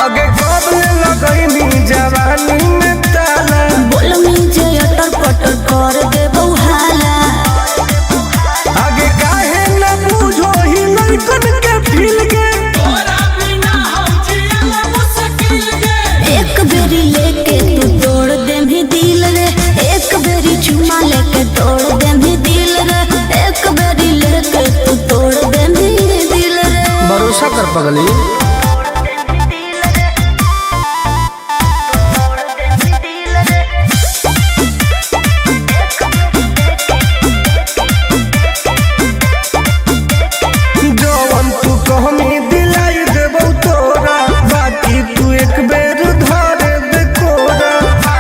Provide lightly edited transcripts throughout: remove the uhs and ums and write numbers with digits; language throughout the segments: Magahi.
आगे कब ले लगैनी जवानी में ताला। बोलमी जे अटर पटर कर दे हाला। आगे काहे न बूझो ही लड़कन के फील के। एक बेरी लेके तू तोड़ दे भी दिल रे, एक बेरी चुमा लेके तोड़ दे भी दिल रे, एक बेरी लेके तू तोड़ दे भी दिल रे। भरोसा कर पगली। जवन तू कहमी दिलाई देबौ तोरा, बाकी तू एक बेर धरे दे कोरा।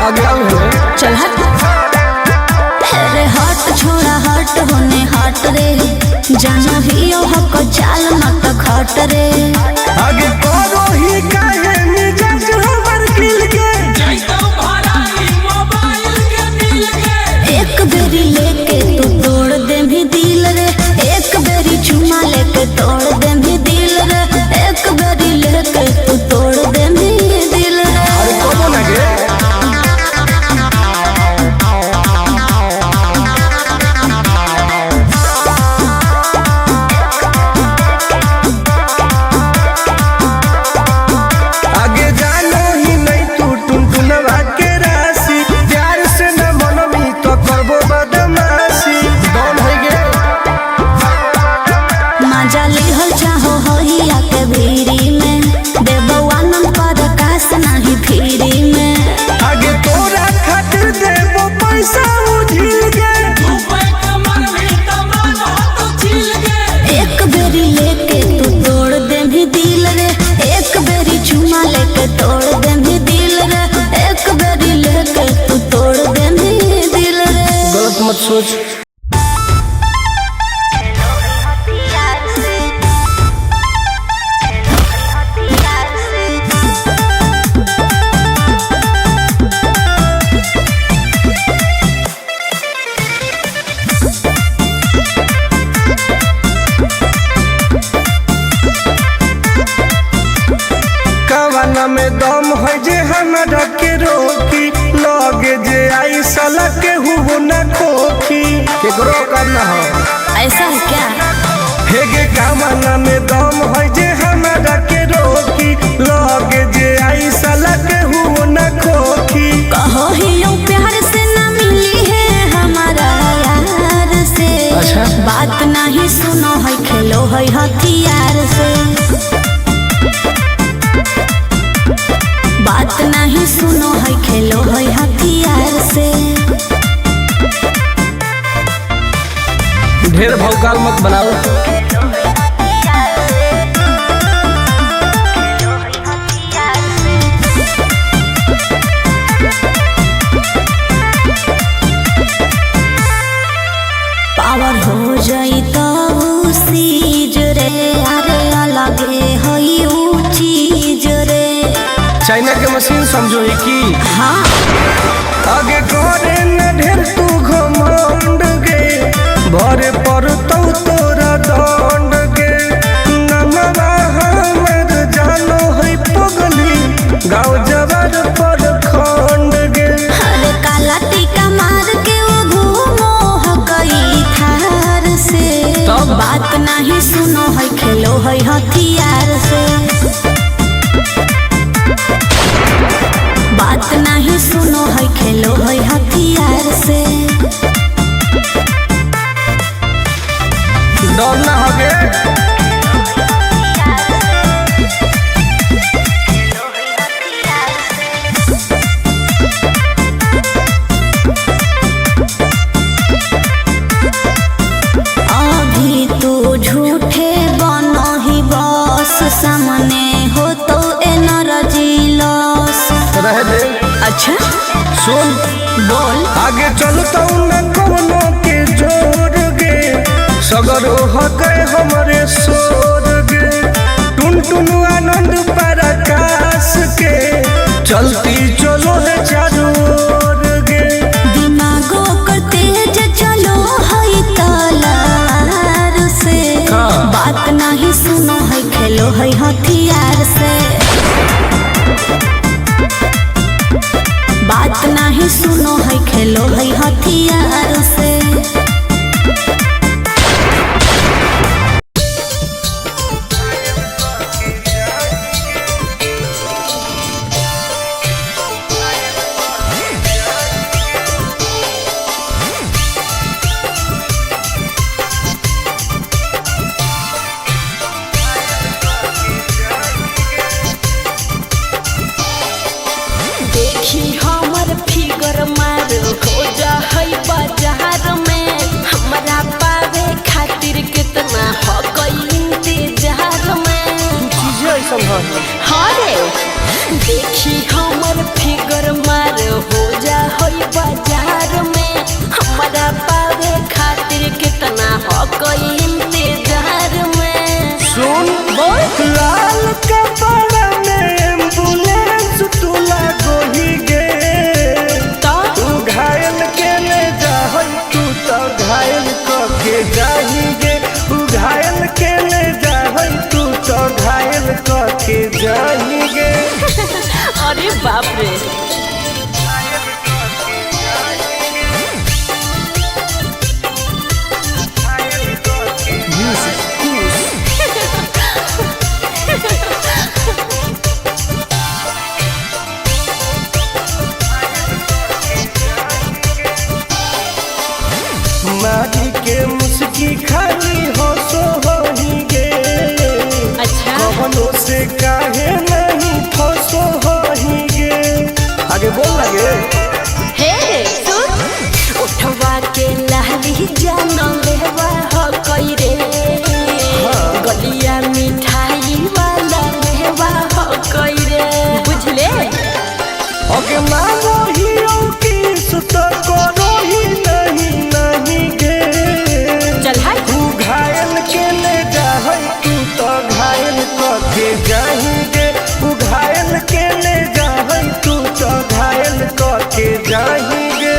आगे आउ हो। चल हट अरे हट, छोड़ा हट होने हट रे, जाना ही ओ हक चाल मत खट रे। आगे करो ही काहे मिजाज हमर खिल के। एक बेरी लेके तू तोड़ दे भी दिल रे, एक बेरी चुमा लेके तोड़ दे भी दिल रे, एक बेरी लेके तू तोड़ दे भी दिल रे। अरे कबो ना गे। आगे जानो ही नहीं तू टुनटुनवा के राशि, प्यार से न मनमी तो करबो बदमाशी। कौन है गे? मजा लिहल चाहो होइया के भीरी में, देबो आनंद पर कास नहीं फिरी में। आगे तोरा खातिर देबो पैसा उझिल के। एक बेरी लेके तू तोड़ दे भी दिल रे, एक बेरी चुमा लेके तोड़ दे भी दिल रे, एक बेरी लेके तू तोड़ दे भी दिल रे। गलत मत सोच। कवना में दम है जे हमरा के रोकी, लगे जे आई साला के हुओ न खोखी। केकरो करना हो ऐसा है क्या? हे गे कवना में दम है जे हमरा के रोकी, लगे जे आई साला के हुओ न खोखी। कहो ही यूं प्यार से ना मिली है हमारा यार से। अच्छा। बात नहीं सुनो है खेलो है हथियार से। बात नहीं सुनो है खेलो है हथियार से। ढेर भौकाल मत बनाओ। पावर हो जाई तो सीज रे, अरे अलगे होई ऊ चीज रे। चाइना के मशीन समझो ही की। हाँ आगे करे न ढेर तू घमंड गे, भरे पर तो तोरा दंड गे। नमवा हमर जानो है पगली, गाँव जवर पर खंड गे। अरे काला टीका मार के वो घूमो हकई थार से। तब? बात नहीं सुनो है खेलो है हथियार से। बात नहीं सुनो है खेलो है हथियार से। डर ना हो गे। अभी तू झूठे बनो ही बस, सामने हो तो एनर्जी लॉस। रह दे। अच्छा सुन बोल। आगे चलता न कोनो के जोर गे, सगरो हके हमरे सोर गे। टुन टुन आनंद पराकाश के चलती चलो है चारों ओर गे। दिमागो कर तेज चलो है तलवार से। हाँ। बात नहीं सुनो है खेलो है हथियार। हथियार से। बात नहीं सुनो है खेलो है हथियार से। देखी हमर फिगर मार हो जा है बाजार में, हमरा पावे खातिर कितना हो गई इंतजार में। चीजें ऐसा है। हाँ रे, देखी हमर फिगर मार हो जा है बाजार में, हमरा पावे खातिर कितना हो गई इंतजार में। सुन बोल। लाल कपड़ा में एम्बुलेंस तू लागोही गे। तो तू घायल के ले जाहई तू तो घायल क के जाही गे। तू घायल के ले जाहई तू तो घायल क के जाही गे। अरे बाप रे। मारी के मुस्की खाली हो सो होही गे। अच्छा। कवनो से काहे नहीं फसो होही गे। आगे बोल लगे। हे सुन, उठवा के लाली जान लेवा हो कई रे, गलिया मिठाई वाला मेवा हो कई रे, बुझले। ओके मानो ही की सुत करो ही नहीं नहीं गे। चल हट। तू घायल के ले जाहई तू तो घायल क के जाही गे। तू घायल के ले जाहई तू तो घायल क के जाही गे।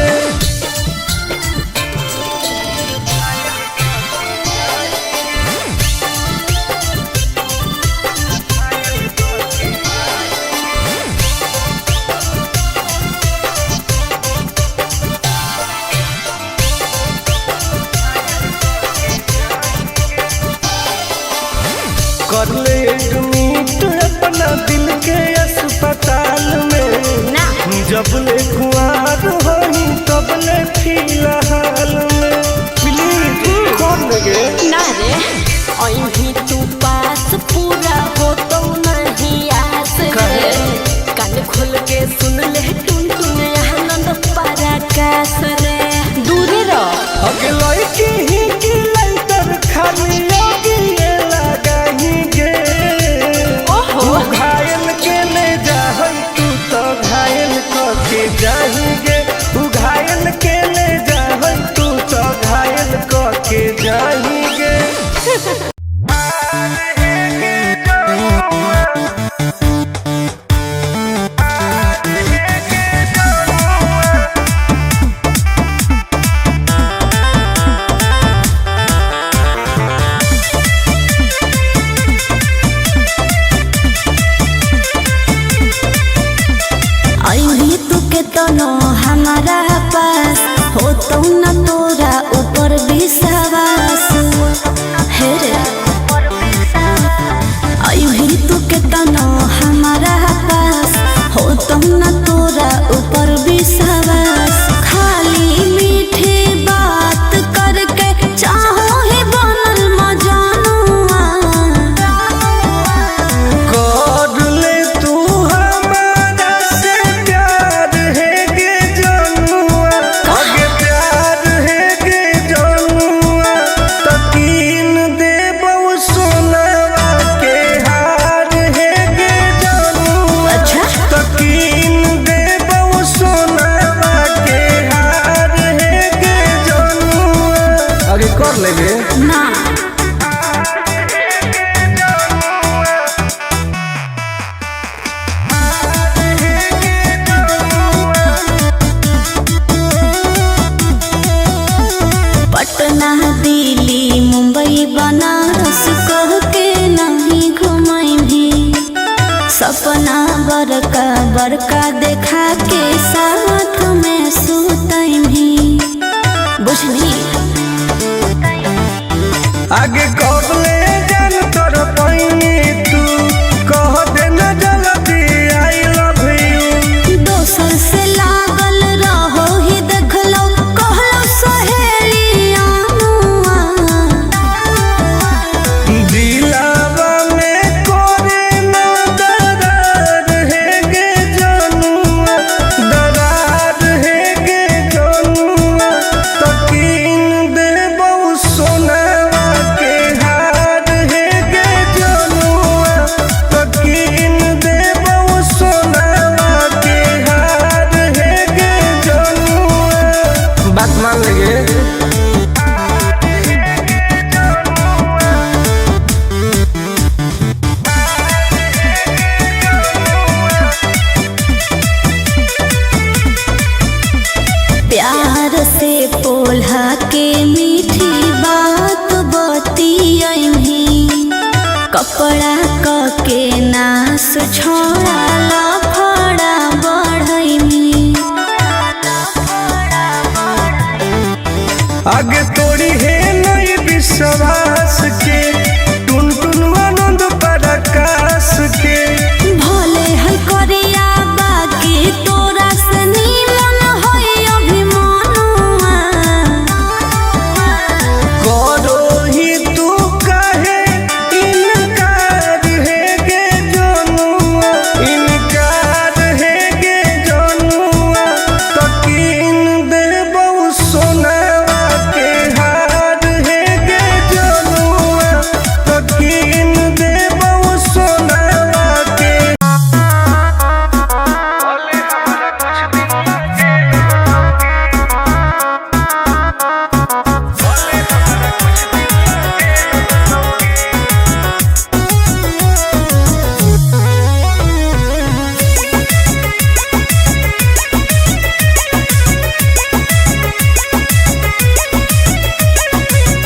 कर ले एडमिट अपना दिल के अस्पताल में। ना। जब ले कुआर होही तब ले फिलहाल में। प्लीज कौन लगे। ना रे, अहीं तू पास पूरा हो तो नहीं आस रे, कान खोल के सुन ले टुन टुन आनंद पराकाश रे, दूरे रह। अगे लड़की ही की लाइटर खाली लगी लगाही गे। ओहो। तू घायल के ले जाहई तू तो घायल क के जाही गे। तू घायल के ले जाहई तू तो घायल क के जाही गे। अभी तू के तनो हमारा पास हो तो न तोरा ऊपर विश्वास हे रे। अभी तू के तनो हमारा पास हो तो न तोरा ऊपर विश्वास। खाली मीठी बात करके चाहो ही बनल मजनुआ। कर ले तू हमारा से प्यार है गे जनुआ। सपना बड़का बड़का देखा के साथ में सुतैनी, बुझली। आगे कबले जान तोर पैनी तू कह दे न जल्दी I love you. दोसर से लागल रहो ही देखलो कहलो सहेलिया। दिलावा में करे न दरार है गे जनुआ, दरार है गे जनुआ, तकीन देबौ सोनावा के हार है गे जनुआ, तकीन देबौ सोनावा के हार है गे जनुआ। बात मान लेंगे। प्यार से पोल्हा के मीठी बात बतियही, कपड़ा क के नास छोड़ा लफड़ा बढ़ैनी। आगे तोड़ी है नहीं विश्वास के, टुन टुन आनंद पराकाश के। भोले है करिया बाकी तोरा से नीमन है अभिमानुआ। करो ही तू काहे इनकार है गे जनुआ, इनकार है गे जनुआ, तकीन देबौ सोनावा के हार है गे जनुआ, तकीन देबौ सोनावा के।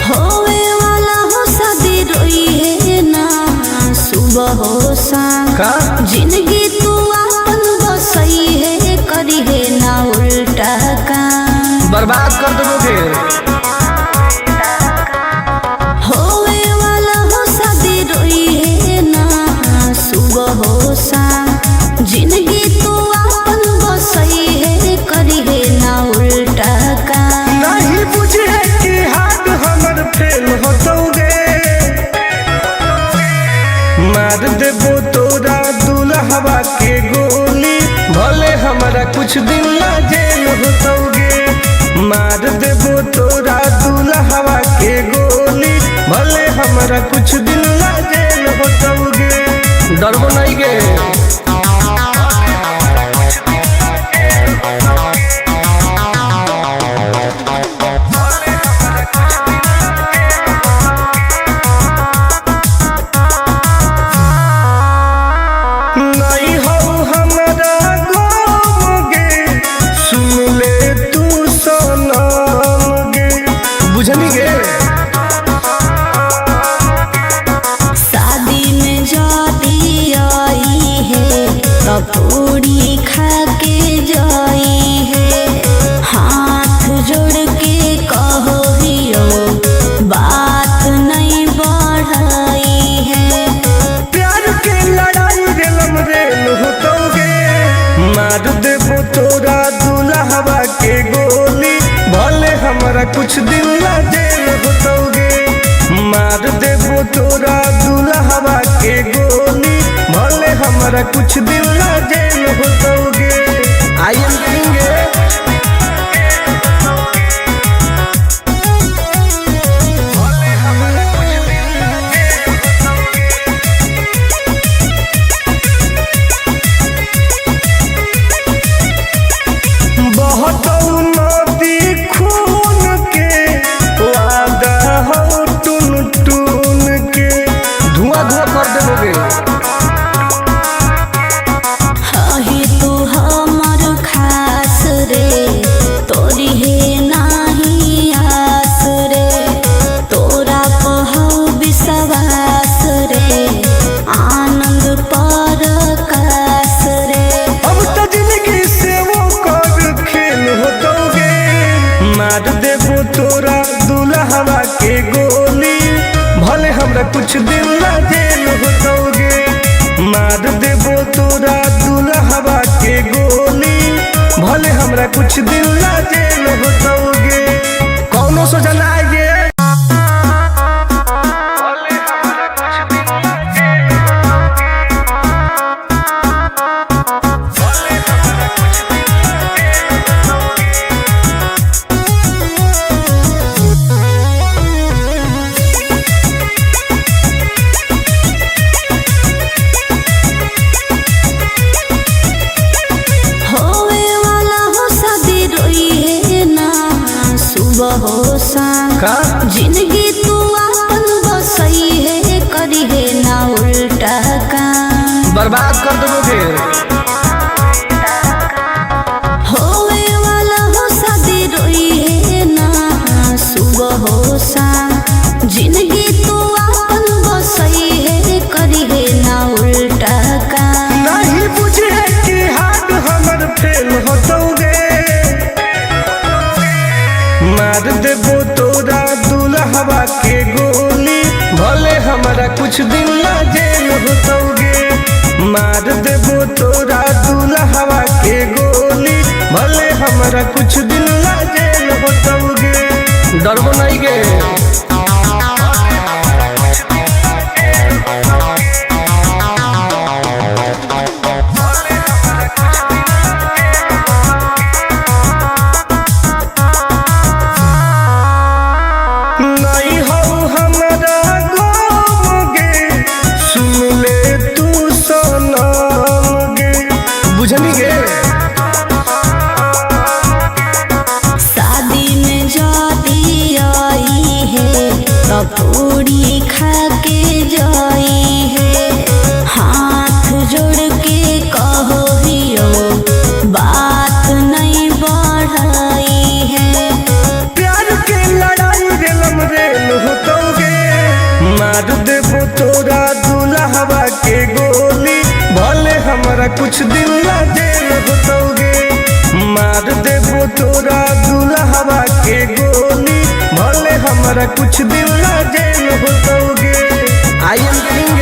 होवे वाला हो शादी रोई है ना सुबह हो शाम, का? जिंदगी तू अपन बसई है करी है ना उल्टा काम। बर्बाद कर देबो गे। होवे वाला हो शादी रोई है ना सुबह हो शाम, जिंदगी तू अपन बसई है करी है ना उल्टा काम। नहीं बुझे कि हाथ हमर फेल होतौगे, मार देबो तोरा दुल्हवा के गोली, भले हमरा कुछ दिन ला जेल होतौगे। मार देबो तोरा दुल्हवा के गोली, भले हमरा कुछ दिन ला जेल होतौगे। डरबो नहीं गे। नहीं हो हमरा गम गे, सुन ले तू सनम गे, बुझनी गे। शादी में जाती आई है कपूरी खा के जाई है, हाथ जोड़ के कहो हियो बात नहीं बढ़ाई है। प्यार के लड़ाई रेलम रेल होतौगे, मार देबो तोरा दुल्हवा के गोली, भले हमरा कुछ दिन ला जेल होतौगे। मार देबो तोरा दुल्हवा के गोली, भले हमरा कुछ दिन ला जेल होतौगे। I am king. बहतौ नदी खून के, वादा हौ टुन टुन के, धुआं धुआं कर देबोगे। हही तू हमर खा देबो तोरा दुल्हवा के गोली, भले हमरा कुछ दिन ला जेल होतौगे। कौनो सोचा ना आगे। भले हमरा कुछ दिन ला जेल होतौगे। भले हमरा कुछ दिन ला जेल होतौगे। होवे वाला हो शादी रोई है ना सुबह हो शाम। का? जिंदगी तू अपन बसई है करी है ना उल्टा काम। बर्बाद कर देबोगे। होवे वाला हो शादी रोई है ना सुबह हो शाम। जिंदगी तू अपन बसई है करी है ना उल्टा काम। नहीं बुझे कि हाथ हमर फेल होतौगे। मार देबो तोरा दुल्हवा के गोली, भले हमरा कुछ दिन ला जेल होतौगे। मार देबो तोरा दुल्हवा के गोली, भले हमरा कुछ दिन ला जेल होतौगे। डरबो नहीं गे। नहीं हो हमरा गम गे, सुन ले तू सनम गे। बुझनी गे? शादी में जाती आई है तो पूरी खा के जाई है। हाथ जोड़ के कहो हियो बात नहीं बढ़ाई है। प्यार के लड़ाई रेलम रेल होतौगे। मार देबो तोरा दुल्हवा के गोली, भले हमरा कुछ दिन ला जेल होतौगे। मार देबो तोरा दुल्हवा के गोली, भले हमरा कुछ दिन ला जेल होतौगे। I am king.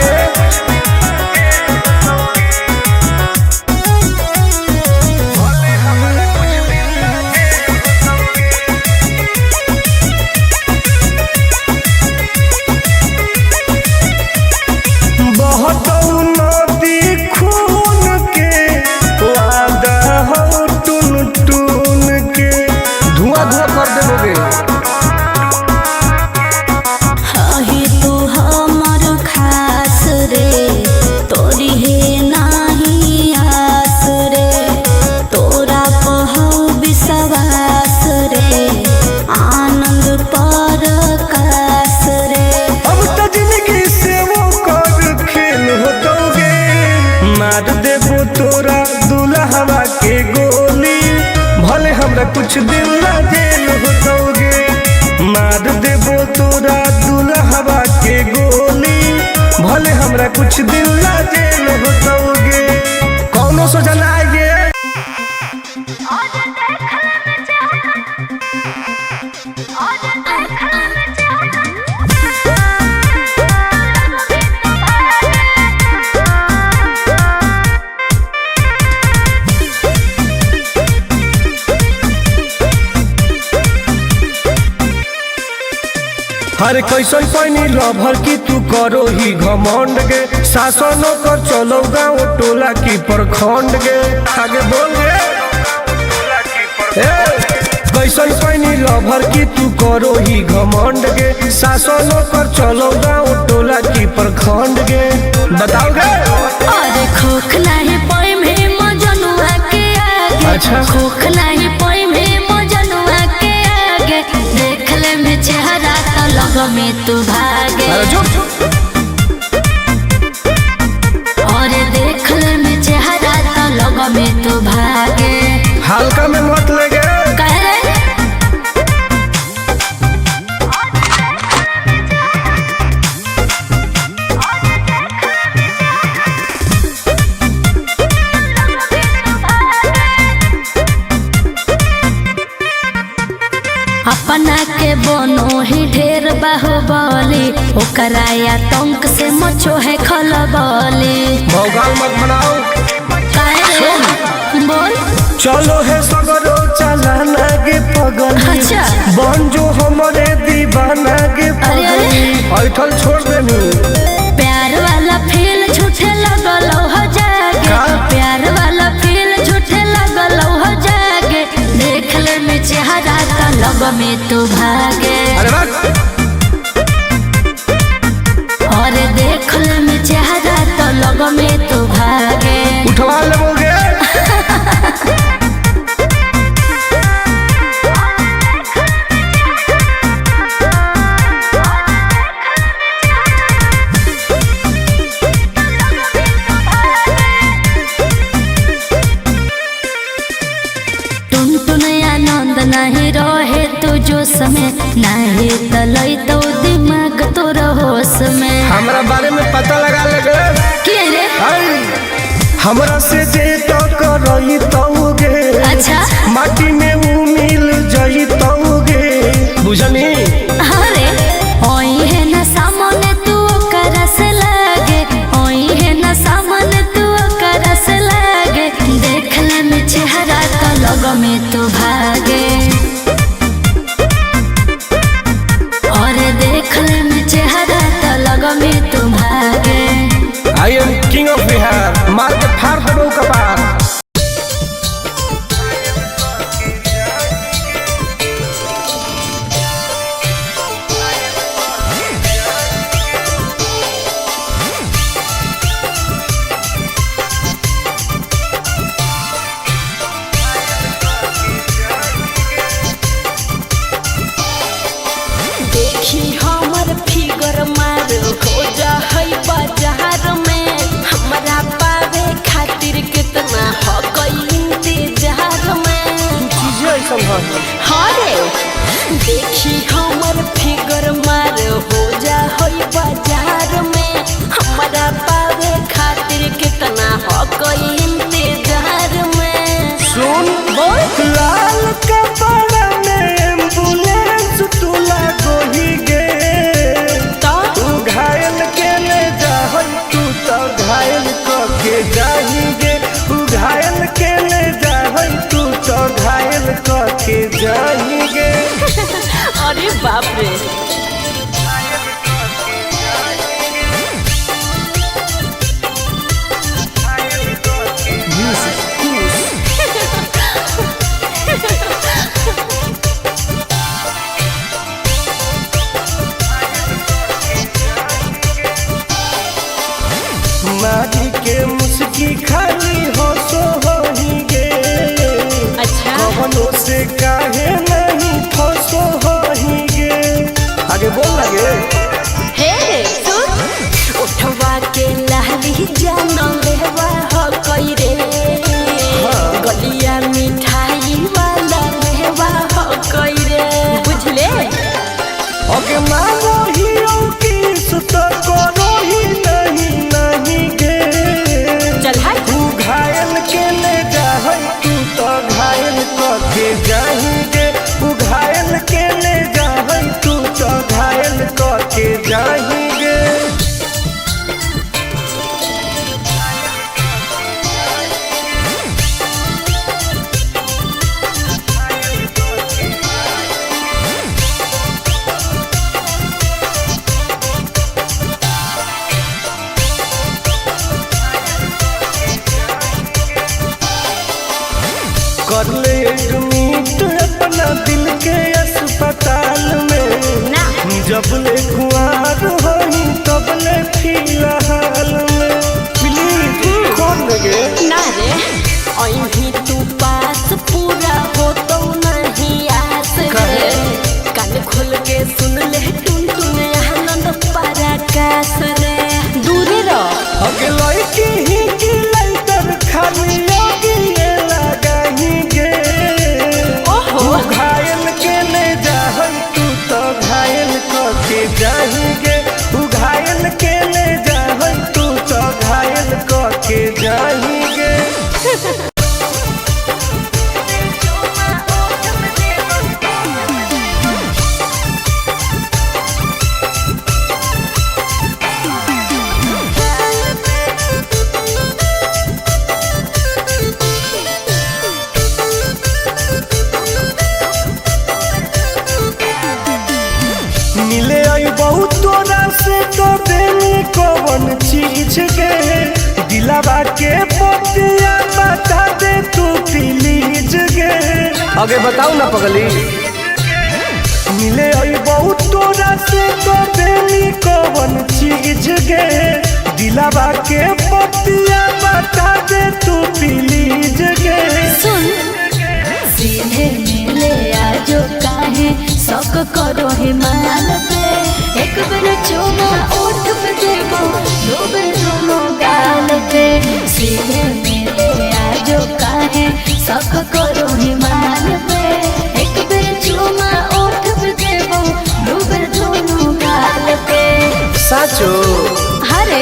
बहतौ नदी खून के, वादा हो टून टून के। धुआं धुआं कर देबोगे। हही तू हमर खास रे, तोरी हे नाही आस रे। तोरा पहौ विश्वास रे, आनंद पर कास रे। अब तो जिंदगी से वो कर खेल होतौगे। मार देबो तोरा दुल्हवा के गोली, भले हमरा कुछ दिन ला जेल होतौगे। मार देबो तोरा दुल्हवा के गोली, भले हमरा कुछ दिन ला जेल होतौगे। कौनो सोचा ना आगे। हर कैसन पैनी लभर की तू करो ही घमंड गे, शासनो कर चलो गाँव टोला की प्रखंड गे। आगे बोल गे। ए, कैसन पैनी लभर की तू करो ही घमंड गे, शासनो कर चलो गाँव टोला की प्रखंड गे। बताओ गे। अरे खोखला है पोई में मजनुआ के आगे। अच्छा। खोखला है पोई में मजनुआ के आगे। देख ले में चेहरा तो लग में तू भागे। अरे चुप। अरे देख ले में चेहरा तो लग में तू भागे। हल्का में मत ले गे। कह रे अपना के बनो ही ढेर बाहुबली, ओकरा आतंक से मचो है खलबली। भौकाल मत बनाओ। काहे रे? बोल। चलो है सगरो चलाना गे पगली। अच्छा। बन जो हमरे दीवाना गे अरे, अरे। पगली, ऐठल छोड़ देनी। प्यार वाला फील झूठे लगल हो जागे। का? प्यार वाला फील झूठे लगल हो जागे, देख ले में चेहरा त लग में तू भागे। अरे बस। और देख ले में चेहरा त लग में तू भागे। उठवा लेबोगे। टुन टुन आनंद नहीं रहे तू जो समय, नहीं तलई तो दिमाग तोर होश में। हमरा बारे में पता लगा लेगे। के रे? आई, हमरा से जे तो करई तौगे, अच्छा। माटी में ऊ मिल जई तौगे, बुझनी। अरे ओई है न सामने तू करस लागे, ओई है न सामने तू करस लागे, देख ले में चेहरा तो लग में तू भागे। और देख ले में चेहरा तो लग में तू भागे। I am king of Bihar, मार के फाड़ देबो कपार। देखी हमर फिगर मार हो जा है बाजार में, हमरा पावे खातिर कितना हो इंतजार में। चीजें ऐसन है। हाँ रे, देखी हमर फिगर मार हो जा है बाजार में, हमरा पावे खातिर कितना हो इंतजार में। सुन, बोल। लाल कपड़ा में एम्बुलेंस तू लागोही गे। तो तू घायल के ले जाहई, तू तो घायल क के जाही गे। तू घायल के ले जाहई, तू तो घायल क के जाही गे। अरे बाप रे। मारी के मुस्की खाली हो सो होही गे। अच्छा। कवनो से काहे नहीं फसो होही गे। आगे बोल लगे। हे सुन, उठवा के लाली जानो लेवा हो कई रे, गलिया मिठाई वाला मेवा हो कई रे, बुझले। ओके मानो ही की सुत करो ही नहीं नहीं गे। चल हट। तू घायल के ले जाहई, तू तो घायल क के जाही गे। तू घायल के ले जाहई, तू तो घायल क के जाही गे। कर ले एडमिट अपना दिल के अस्पताल में। ना। जब ले कुआर होही तब ले फिलहाल में, प्लीज खोल देंगे। ना रे, अही तू पास पूरा हो तो नहीं आस रे, कान खोल के सुन ले टुन टुन आनंद पराकाश रे, दूरे रह। अगे लड़की ही की लाइटर खाली लगी लगाही गे। ओहो। तू घायल के ले जाहई, तू तो घायल क के जाही गे। तू घायल के ले जाहई, तू तो घायल क के जाही गे। चुमा दिलावा के पतिया बता दे तू प्लीज गे। आगे बताऊ ना पगली। मिले आई बहुत तोरा से तो देनी कवन चीज गे। दिलावा के पतिया बता दे तू प्लीज गे। सुन सीधे मिले आजो काहे शौक करो हिमाल पे। एक बेर चुमा ओठ पे देबो दो बेर दोनों गाल पे। सीधे मिले आजो काहे शौक करो हिमाल पे। एक बेर चुमा ओठ पे देबो दो बेर दोनों गाल पे। साचो हरे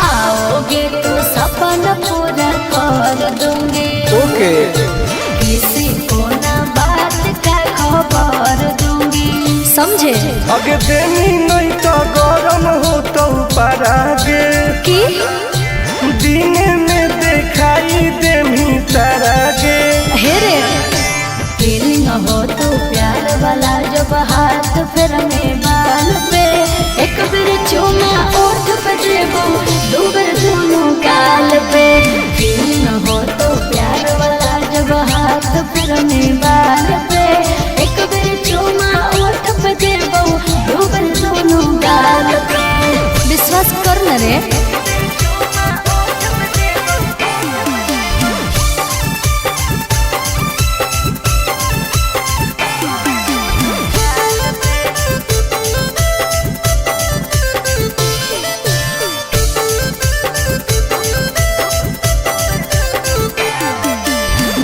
आओगे तो सपना पूरा कर दूंगी। ओके किसी को ना बात का खबर दूंगी। समझे अगे देनी नहीं तो गरम हो तो परागे। कि दिन में दिखाई देमी तारागे। हे रे फीलिंग हो तो प्यार वाला जब हाथ फिर में बाल पे। एक बेर चूमा ओठ पे देबो दो बेर दोनों गाल पे। फीलिंग हो तो प्यार वाला जब हाथ फिर में बाल पे। एक बेर चूमा ओठ पे देबो दो बेर दोनों गाल पे। विश्वास कर न रे।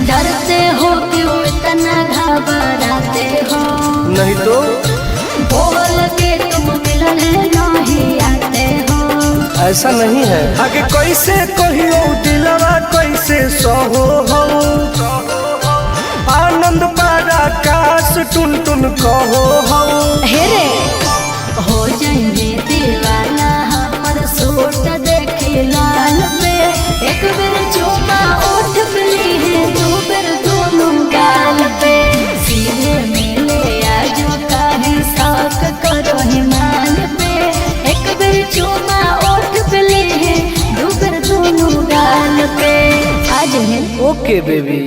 डरते हो क्यों इतना घबराते हो? नहीं तो बोल के तुम मिलने नहीं आते हो। ऐसा नहीं है। आगे कैसे कहियो दिलवा कैसे सहो हो। आनंद पारा काश टुन टुन कहो हो। हे रे हो जाएंगे दीवाना हमर सूट देखे लाल पे। एक बेर चूमा ओठ पे ली है दो बेर दोनों गाल पे। सीधे मिले आजो काहे शौक करो हिमाल पे। एक बेर चूमा ओठ पे ली है दो बेर दोनों गाल पे। आज है ओके बेबी।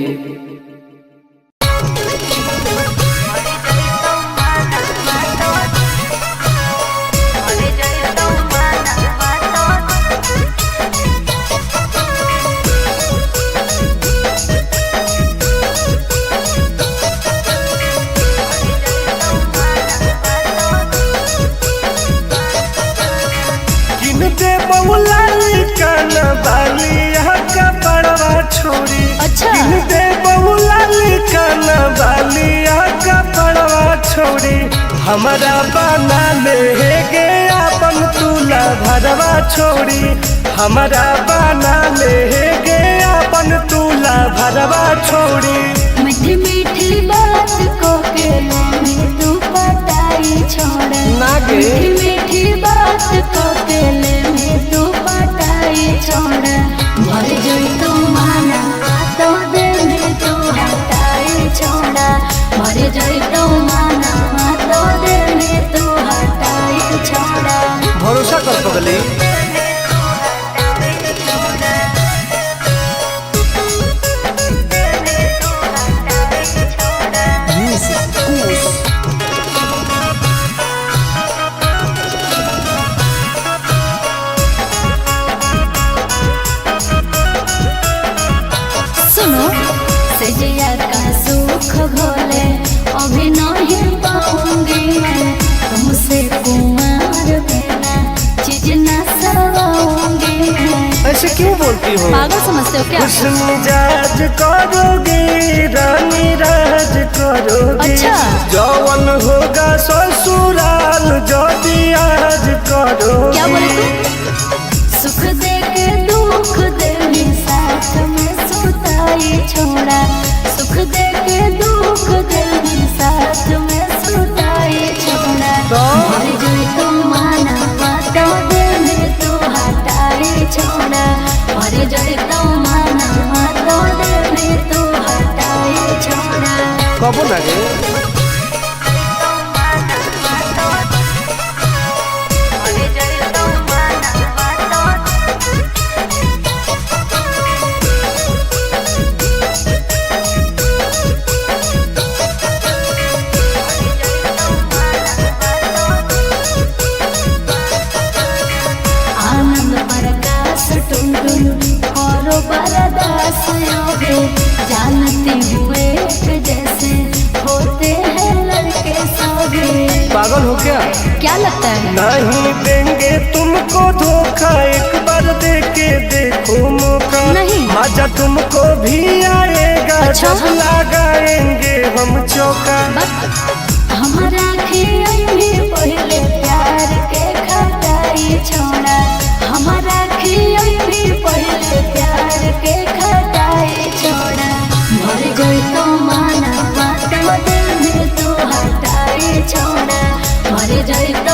छोड़ी। अच्छा। दे बहुलाली काना बालिया का पड़वा छोड़ी। हमारा बना ले गे अपन तुला भरवा छोड़ी। हमारा बना ले गे अपन तुला भरवा छोड़ी। मीठी मीठी बात को के तू पटाई छोड़ ना गे। मीठी मीठी बात को के तू पटाई छोड़। मर जोई तो माना तो दे में तू हटाई छोड़ा। मर जोई तो माना तो दे में तू हटाई छोड़ा। भरोसा कर पगली। सुनो सजिया का सुख घोले अभी नहीं पाऊंगी मैं। तुमसे कुमार बिना चीज ना सवाऊंगी मैं। ऐसे क्यों बोलती हो? पागल समझते हो क्या? खुश मिजाज करोगे रानी राज करोगे। अच्छा। जवन होगा ससुराल जदी आज करोगे। क्या बोले तू? सुख दे के दुख दे साथ में सुताई हटाई छोड़ा, सुख दे के दुख दे साथ में सुताई छोड़ा। तो? मर जाए तो माना तो दिल में तू हटाई छोड़ा, मर जाए तो माना तो दिल में तू हटाई छोड़ा। कबो ना गे। आनंद प्रकाश टुनटुन करो बरदास योगे, जानते हुए एक जैसे होते हैं लड़के सोगे। पागल हो क्या? क्या लगता है? नहीं देंगे तुमको धोखा, एक बार दे के देखो मौका। नहीं। मजा तुमको भी आएगा। अच्छा। जब लगाएंगे हम चौका। हमारा खियाई पहले प्यार के खटाई छोड़ा, हमारा खियाई पहले प्यार के खटाई छोड़ा। मर गई तो माना बात दिल में तू हटाई छोड़ा, मर जाए तो